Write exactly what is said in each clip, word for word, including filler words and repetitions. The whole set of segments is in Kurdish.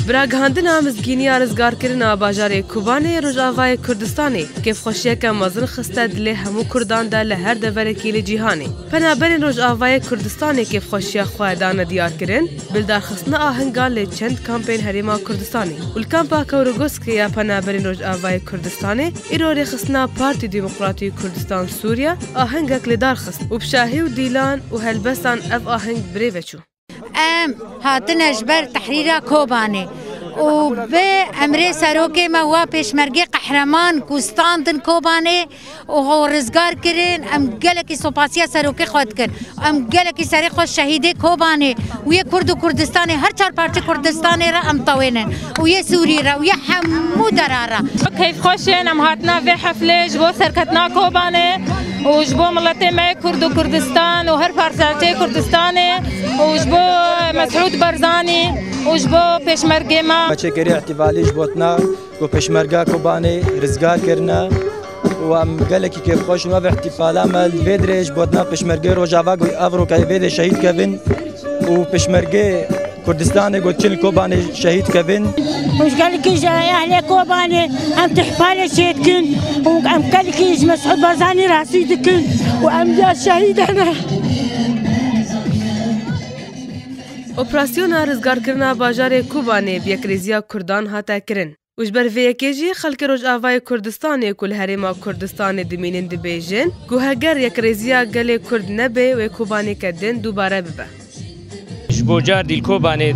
Biragihandina mizgîniya rizgarkirina bajarê Kobanê Rojavayê Kurdistanê kêfxweşiyeke mezin xiste dilê hemû Kurdan de li her deverekî li cîhanê. Penaberên Rojavayê Kurdistanê kêfxweşiya xwe dane diyarkirin, bi lidarxistina ahingan li çend kampên Herêma Kurdistanê û li kampa Kewrgoskê ya penaberên Rojavayê Kurdistanê îro rêxistina Partî Demokratî Kurdistan Sûriye ahengek li dar xist û bi şahî û dîlan û helbestan ev aheng bi rê ve çû. Em hatine ji ber tehrîra Kobanê û bi emrê serokê me wa pêşmergê qehreman ku standin Kobanê û xwe rizgar kirin, em gelekî sopasiya serokê xwe dikin. Em gelekî serê xwe şehîdê Kobanê û yê Kurd û Kurdistanê, her çar parçe Kurdistanê re em tewênin û yê Sûrî re û yê hemû dera re. Keyfxweş in em hatina vê heflê ji bo serketina Kobanê û ji bo miletê me yê Kurd û Kurdistan û her parçeyê Kurdistanê û ji bo Mesûd Barzanî û ji bo pêşmergê me. Me çêkirî îhtîfalî ji bo tina ku pêşmerga Kobanê rizgar kirine û em gelekî kêfxweş in. Ev îhtîfala me li vê dirê ji bo tina pêşmergê Rojava ku ev rokayê vê dê şehîd kevin û pêşmergê Kurdistanê ku çin li Kobanê şehîd kevin. Û ji gelekî ji ehlê Kobanê em tihpalê çê dikin û em gelekî ji Mesûd Barzanî razî dikin û em ya şehîd hene. Operasyona rizgarkirina bajarê Kobanê bi yekrêziya Kurdan hate kirin û ji ber vê yekê jî xelkê Rojavayê Kurdistanê ku li Herêma Kurdistanê dimînin dibêjin ku heger yekrêziya gelê Kurd nebe wê Kobanêke din dubare bibe. Ji bo car dî li Kobanê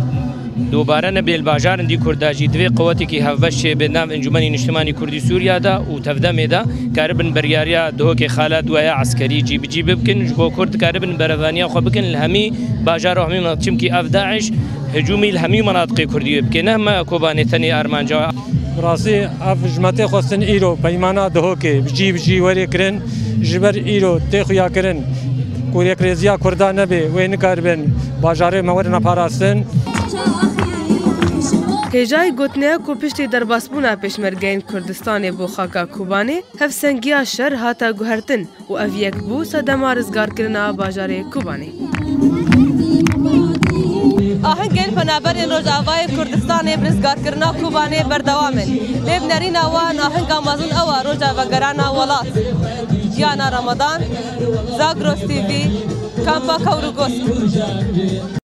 dubare nebe, li bajarên dî Kurda jî divê quwetekî hevbeş çêbe nav Encûmenî Niştimanî Kurdî Sûriya de û tevdemê de karibin biryariya Duhokê xala duwaya eskerî cîbicî bikin. Ji bo Kurd karibin berevaniya xwe bikin li hemî bajar û hemî minat-, çimkî ev DAIŞ hicûmî li hemî minatiqê Kurdî wê bike, ne hema Kobanê tenê armanca. Bi rastî ev ji me tê xwestin îro peymana Duhokê bi cî bi cî werê kirin. Ji ber îro tê xuya kirin ku yekrêziya Kurda nebe, wê nikaribin bajarê me werin parastin. Hêjayî gotinê ku piştî derbasbûna pêşmergeyên Kurdistanê bo xaka Kobanê, hevsengiya şer hate guhertin û ev yek bû sedema rizgarkirina bajarê Kobanê. Ahengên penaberên Rojavayê Kurdistanê bi rizgarkirina Kobanê berdewam in. Lê bi nerîna wan ahenga mezin ew a roja vegerana welat. Giyana Ramadan, Zagros T V, Kampa Kewrgosk.